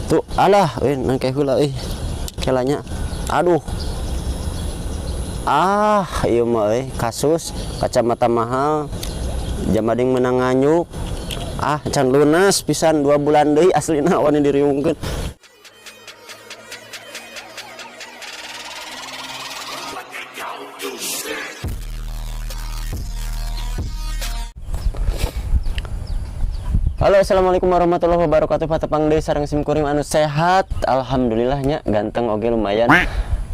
Tuh, alah, euy, nangke heula euy. Kelanya. Aduh. Ah, ieu mah euy, kasus kacamata mahal. Jamading menang nganyuk. Ah, can lunas pisan 2 bulan deui aslina wani diriungkeun. Halo, assalamualaikum warahmatullahi wabarakatuh. Patepang deui sareng sim kuring anu sehat. Alhamdulillahnya ganteng oge lumayan.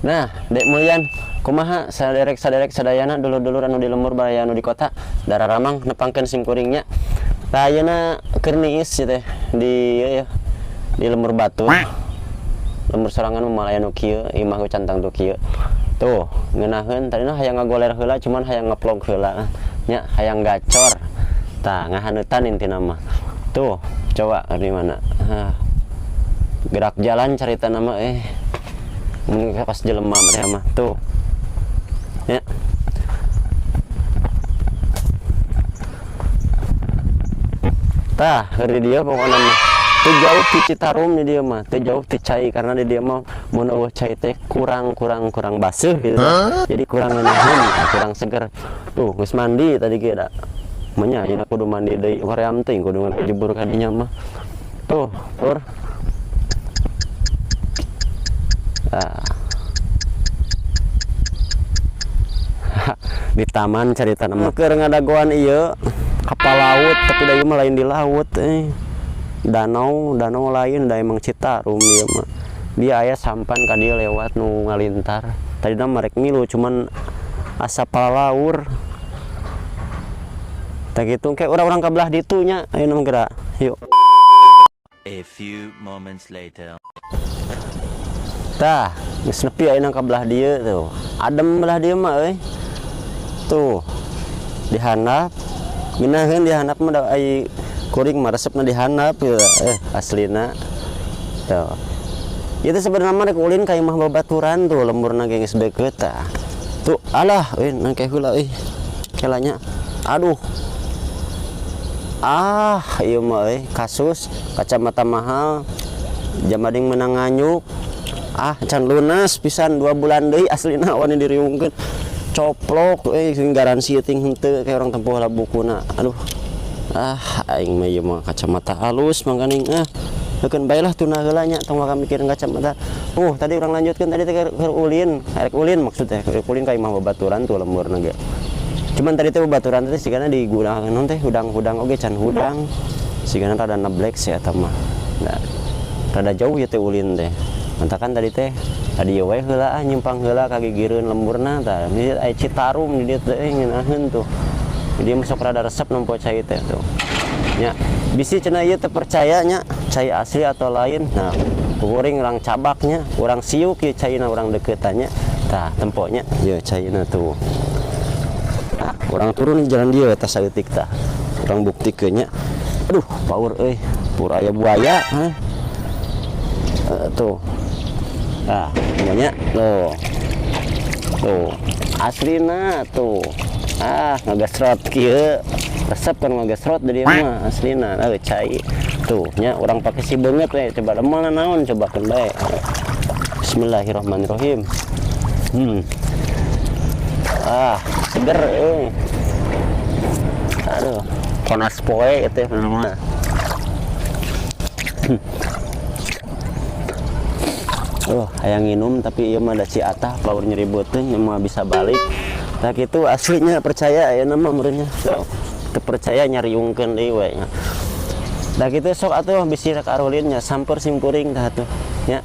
Nah, Dek Mulyan, kumaha saderek saderek sadayana dulur-dulur anu di lembur baraya anu di kota darah ramang nepangkeun sim kuringnya. Tah ayeuna keur niis ieu teh di ieu ya, di lembur batu. Lembur sorangan mah aya nu kieu, imah ge cantang tuh kieu. Tuh, ngeunaheun tadina hayang ngagoler heula cuman hayang ngevlog heula nya, hayang gacor. Tah ngahaneutan intina mah. Tuh, coba di mana? Hah. Gerak jalan cerita nama Mungkin pas jelema mereka mah. Tuh. Ya. Tah, di dia pokoknya mah. Teu jauh ti Citarum di dia mah, teu jauh ti cai karena di dia mah mun eueuh cai teh kurang kurang kurang baseuh gitu. Jadi kurang ngeunaheun, kurang seger. Tuh, geus mandi tadi ge da. Menya ayeuna kudu mandi deui, hoream teuing kudu ngejebur ka dinya mah. Tuh, tur. Ah. Di taman cerita nama keur ngadagoan ieu kapal laut tapi da ieu mah lain di laut Danau, danau lain da emang Citarum ieu mah. Dia aya sampan ka dieu lewat nu ngalintar. Tadina mah rek milu cuman asa palaur. Tah kitu kayak urang-urang ka belah ditu nya ayeuna mah geura. Yuk. A few moments later. Tah, geus nepi ayeuna ka belah dieu tuh. Adem belah dieu mah euy. Tuh. Dihandap. Ngeunaheun dihandap mah da ai kuring mah resepna dihandap gitu. Aslina. Tuh. Ieu teh sebenarnya mah rek ulin ka imah babaturan tuh lemburna ge geus deukeut tah. Tuh, alah euy nangke heula euy. Kelanya. Aduh. Ah, ieu mah euy, kasus kacamata mahal. Jamading menang nganyuk. Ah, can lunas pisan 2 bulan deui aslina wani diriungkeun. Coplok euy sing garansi ting henteu kayak orang tempuh lah bukuna. Aduh. Ah, aing mah ieu mah kacamata halus mangkaning ah. Heukeun bae lah tuna heula nya tong waka mikirin kacamata. Tadi urang lanjutkeun tadi teh keur ulin, rek ulin maksudnya, rek ulin ka imah babaturan tuh lemburna ge. Cuman tadi teh babaturan teh sigana digunakeun naon teh hudang-hudang oge can hudang. Sigana rada neblek sih eta mah. Nah, rada jauh ya teh ulin teh. Mantakan tadi teh tadi we heula ah nyimpang heula ka gigireun lemburna tah. Di aya Citarum di dieu teh ngeunaheun tuh. Jadi masuk rada resep nempo cai teh tuh. Nya, bisi cenah ieu teh percaya nya cai asli atau lain. Nah, kuring urang cabaknya, urang siuk ieu caina urang deukeutanya. Tah, temponya ieu caina tuh. Nah, urang turun di jalan dieu eta saeutik tah. Urang buktikeun nya. Aduh, paur euy. Paur aya buaya, hah. Tuh. Nah, semuanya tuh. Tuh, aslina tuh. Ah, ngagasrot kieu. Resep kan ngagasrot di dieu mah aslina. Cai. Tuh, nya urang pake si beungeut we. Coba lemah naon cobakeun bae. Bismillahirrahmanirrahim. Ah, seger euy. Aduh, panas poe itu mah. Oh, hayang nginum tapi ieu mah da Ciatah paur nyeri beuteung ieu mah bisa balik. Tah kitu aslinya percaya ayeuna mah meureunnya. Teu percaya nyariungkeun deui we nya. Tah kitu sok atuh bisi rek arulin nya samper sim kuring tah atuh nya.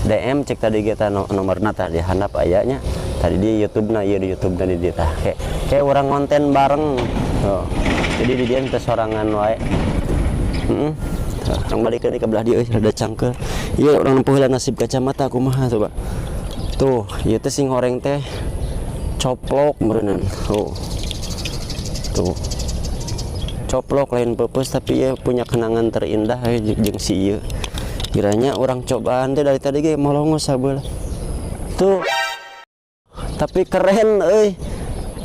DM cek tadi ge tah nomorna tah di handap aya nya. Tadi di YouTube-na ieu di YouTube-na di dieu tah. Kayak urang konten bareng. Tuh. Jadi di dieu teh sorangan wae. Heeh. Urang balik ke belah dieu euy rada cangkeul. Ieu urang nempuh heula nasib kacamata kumaha coba. Tuh, ieu teh sing horeng teh coplok meureunnan. Tuh. Tuh. Coplok lain peupeus tapi ieu punya kenangan terindah euy jeung si ieu. Kiranya urang cobaan teh dari tadi ge molongos sabeula. Tuh. Tapi keren euy.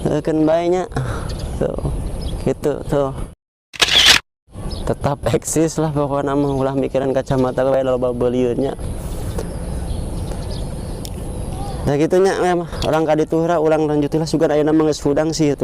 Heukeun bae nya. Tuh. Gitu tuh. Tetap eksis lah pokoknya mah, ulah mikiran kacamata wae, loba beulieun nya. Nah, gitu nya mah, urang ka ditu heula, urang lanjutin lah, sugan ayeuna mah geus hudang sih itu.